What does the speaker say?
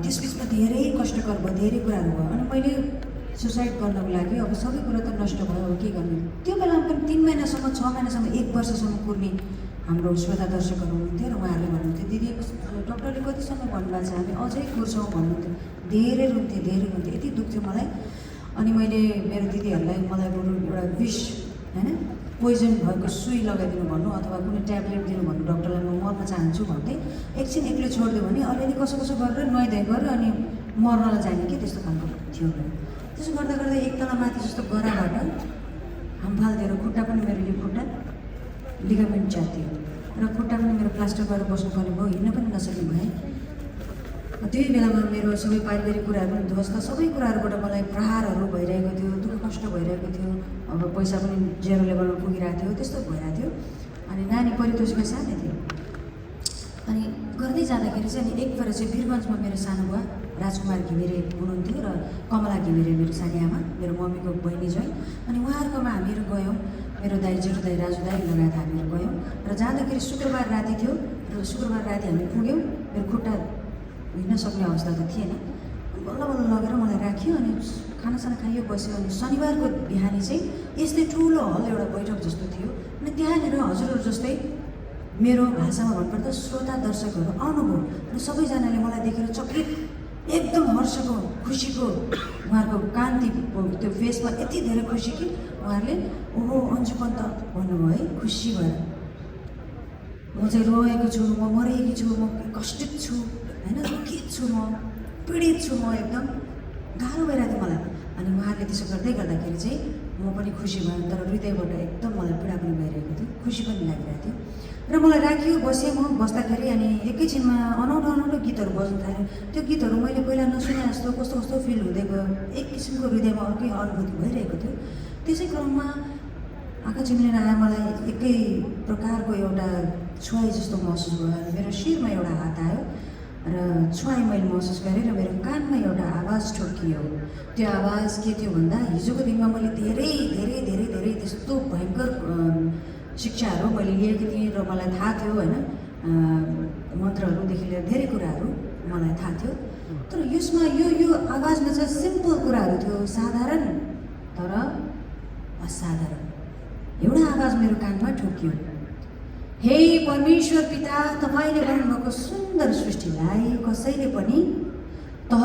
त्यसबिचमा धेरै कष्टकर भयो, धेरै कुराहरू भयो। अनि मैले सुसाइड गर्नको लागि अब सबै कुरा त नष्ट भयो, अब के गर्ने। त्यो बेलामा पनि 3 महिनासम्म 6 महिनासम्म 1 वर्षसम्म कुर्ने हाम्रो श्रोता दर्शकहरू हुनुहुन्थ्यो र उहाँहरूले भन्नुहुन्थ्यो, दिदी डक्टरले कति समय भन्नुभएको छ, हामी अझै कुर्छौँ भन्नुहुन्थ्यो। धेरै रुन्थेँ, यति दुख्थ्यो मलाई। अनि मैले मेरो दिदीहरूलाई मलाई बरु एउटा विष होइन पोइजन भएको सुई लगाइदिनु भन्नु अथवा कुनै ट्याब्लेट दिनु भन्नु, डक्टरलाई म मर्न चाहन्छु भन्दै एकछिन एक्लै छोडिदियो भने अलिअलि कसो गरेर नुहाइधुवाइ गरेर अनि मर्नलाई जाने कि त्यस्तो खालको थियो। त्यसो गर्दा गर्दा एक तल माथि जस्तो गराबाट हामफाल दिएर खुट्टा पनि मेरो यो खुट्टा लिगामेन्ट च्यातियो र खुट्टा पनि मेरो प्लास्टर गरेर बस्नुपर्ने भयो, हिँड्न पनि नसक्ने भएँ। त्यही बेलामा मेरो सबै पारिवारिक कुराहरू पनि ध्वस्त, सबै कुराहरूबाट मलाई प्रहारहरू भइरहेको थियो, दुःख कष्ट भइरहेको थियो। अब पैसा पनि 0 लेभलमा पुगिरहेको थियो, त्यस्तो भइरहेको थियो। अनि नानी परितोषिका सानै थियो। अनि गर्दै जाँदाखेरि चाहिँ अनि एकबार चाहिँ वीरगन्जमा मेरो सानो बुवा राजकुमार घिमिरे हुनुहुन्थ्यो र कमला घिमिरे मेरो सानी आमा, मेरो मम्मीको बहिनी जोइ। अनि उहाँहरूकोमा हामीहरू गयौँ, मेरो दाइ जेठो दाइ राजु दाइ लगायत हामीहरू गयौँ र जाँदाखेरि शुक्रबार राति थियो र शुक्रबार राति हामी पुग्यौँ। मेरो खुट्टा हिँड्न सक्ने अवस्था त थिएन। बल्ल बल्ल लगेर मलाई राख्यो अनि खानासाना खाइयो, बस्यो। अनि शनिबारको बिहानी चाहिँ यस्तै ठुलो हल एउटा बैठक जस्तो थियो। अनि त्यहाँनिर हजुरहरू जस्तै मेरो भाषामा भन्नुपर्दा श्रोता दर्शकहरू आउनुभयो र सबैजनाले मलाई देखेर चकित, एकदम हर्षको खुसीको उहाँहरूको कान्ति त्यो फेसमा यति धेरै खुसी कि उहाँहरूले ओहो अन्जु पन्त भन्नुभयो है, खुसी भएर। म चाहिँ रोएको छु, म मरेकी छु, म कष्टित छु होइन, दुःखित छु, म पीडित छु, म एकदम गाह्रो भइरहेको थियो मलाई। अनि उहाँहरूले त्यसो गर्दै गर्दाखेरि चाहिँ म पनि खुसी भएँ, तर हृदयबाट एकदम मलाई पीडा पनि भइरहेको थियो, खुसी पनि लागिरहेको थियो। र मलाई राखियो, बसेँ म बस्दाखेरि। अनि एकैछिनमा अनौठो गीतहरू बज्नु थाल्यो। त्यो गीतहरू मैले पहिला नसुने जस्तो कस्तो फिल हुँदै गयो, एक किसिमको हृदयमा अर्कै अनुभूति भइरहेको थियो। त्यसै क्रममा आँखा चिम्लेर आएर मलाई एकै प्रकारको एउटा छुवाई जस्तो महसुस भयो। अनि मेरो शिरमा एउटा हात आयो र छुवाई मैले महसुस गरेँ र मेरो कानमा एउटा आवाज ठोकियो। त्यो आवाज के थियो भन्दा, हिजोको दिनमा मैले धेरै त्यस्तो भयङ्कर शिक्षाहरू मैले लिएको थिएँ र मलाई थाहा थियो होइन, मन्त्रहरूदेखि लिएर धेरै कुराहरू मलाई थाहा थियो। तर यसमा यो आवाजमा चाहिँ सिम्पल कुराहरू थियो, साधारण तर असाधारण। एउटा आवाज मेरो कानमा ठोकियो, हे परमेश्वर पिता, तपाईँले गर्नुभएको सुन्दर सृष्टिलाई कसैले पनि तह